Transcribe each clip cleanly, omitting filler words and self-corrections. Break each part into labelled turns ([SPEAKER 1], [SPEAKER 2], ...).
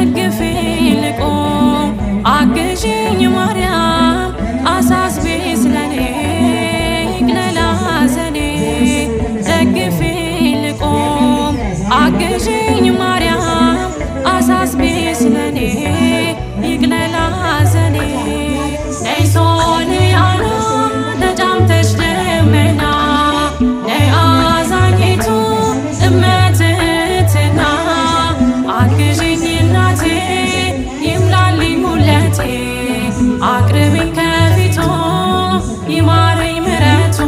[SPEAKER 1] ደግፌ ልቁም አግዢኝ ማርያም አሳስቢ ስለኔ ይቅለል ሐዘኔ ደግፌ ልቁም አግዢኝ ማርያም አሳስቢ ስለኔ ይቅለል ሐዘኔ ነይ ሶልያና ተጫምተሽ ደመና ነይ አዛኝቱ እመትትና አግዢኝ እናቴ ይምላልኝ ሙለቴ አቅርቢኝ ከፊቱ ይማረኝ ምረቱ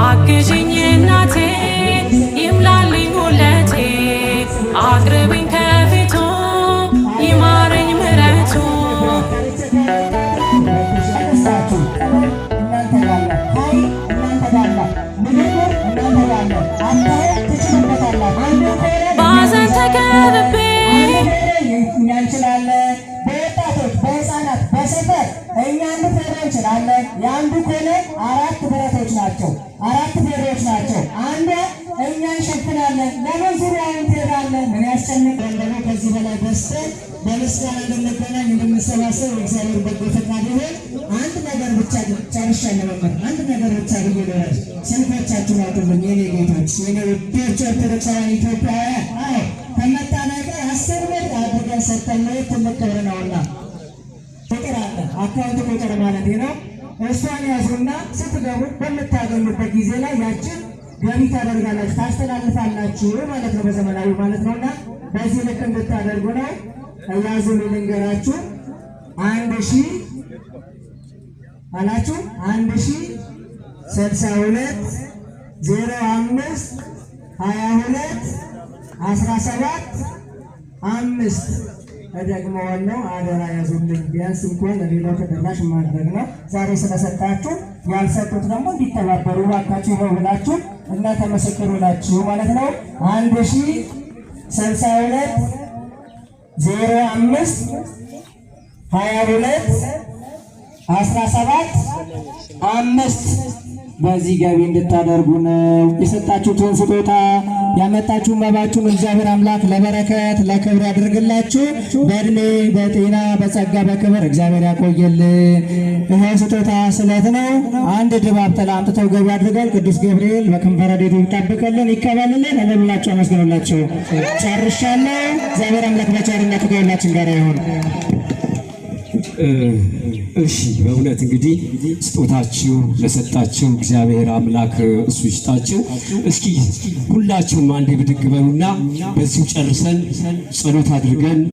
[SPEAKER 1] አግዢኝ እናቴ ይምላልኝ ሙለቴ አቅርቢኝ ከፊቱ ይማረኝ ምረቱ።
[SPEAKER 2] እናንተ ጋር ነው ኃይል፣ እናንተ ጋር ነው ንግግር፣ እናንተ ጋር ነው አታየት፣ ትችሉበታላችሁ። አንዱ ከሆነ
[SPEAKER 1] ባዘን ተከብቤ
[SPEAKER 2] እኛ እንችላለን። በወጣቶች፣ በህፃናት፣ በሰፈር እኛ አንዱ ፌሮ እንችላለን። የአንዱ ከሆነ አራት ብረቶች ናቸው፣ አራት ፌሮዎች ናቸው። አንዷ እኛ እንሸፍናለን። ለምን ዙሪያውን ትሄዳለህ? ምን ያስጨንቅ? ደግሞ ከዚህ በላይ በስተን በምስጋና እንድንገናኝ፣ እንድንሰባሰብ የእግዚአብሔር በጎ ፈቃድ ይሁን። አንድ ነገር ብቻ ግን ጨርሻለሁ መምህር። አንድ ነገር ብቻ ብዬ ልበል። ስልኮቻችሁን አውጡልኝ የኔ ጌቶች፣ የኔ ውዶች ኦርቶዶክሳውያን ኢትዮጵያውያን። አዎ፣ ከመጣ ነገር 10 ብር አድርገን ሰጠን ነው፣ ትልቅ ክብር ነውና ቁጥር አለ፣ account ቁጥር ማለት ነው። እሷን ያዙና ስትገቡ በምታገኙበት ጊዜ ላይ ያችን ገቢ ታደርጋላችሁ፣ ታስተላልፋላችሁ ማለት ነው፣ በዘመናዊ ማለት ነውና በዚህ ልክ እንድታደርጉ ነው። ያዙ፣ ልንገራችሁ፣ 1000 አላችሁ፣ 1062 05 22 17 5። እደግመዋለሁ፣ አደራ ያዙልኝ። ቢያንስ እንኳን ለሌላው ተደራሽ ማድረግ ነው። ዛሬ ስለሰጣችሁ ያልሰጡት ደግሞ እንዲተባበሩ እባካችሁ ይኸው ብላችሁ እና ተመሰክሩ ናችሁ ማለት ነው። 1062 05 22 17 5 በዚህ ገቢ እንድታደርጉ ነው። የሰጣችሁትን ስጦታ፣ ያመጣችሁ መባችሁን እግዚአብሔር አምላክ ለበረከት ለክብር ያድርግላችሁ። በእድሜ፣ በጤና፣ በጸጋ፣ በክብር እግዚአብሔር ያቆየልን። ይሄ ስጦታ ስለት ነው። አንድ ድባብ ጥላ አምጥተው ገቢ አድርገዋል። ቅዱስ ገብርኤል በክንፈ ረድኤቱ ይጠብቅልን፣ ይቀበልልን። እልል አመስግኑላቸው። ጨርሻለሁ። እግዚአብሔር አምላክ በቸርነቱ ከሁላችን ጋር ይሁን።
[SPEAKER 3] እሺ፣ በእውነት እንግዲህ ስጦታችሁ ለሰጣችሁ እግዚአብሔር አምላክ እሱ ይስጣችሁ። እስኪ ሁላችሁም አንዴ ብድግ በሉና በዚሁ ጨርሰን ጸሎት አድርገን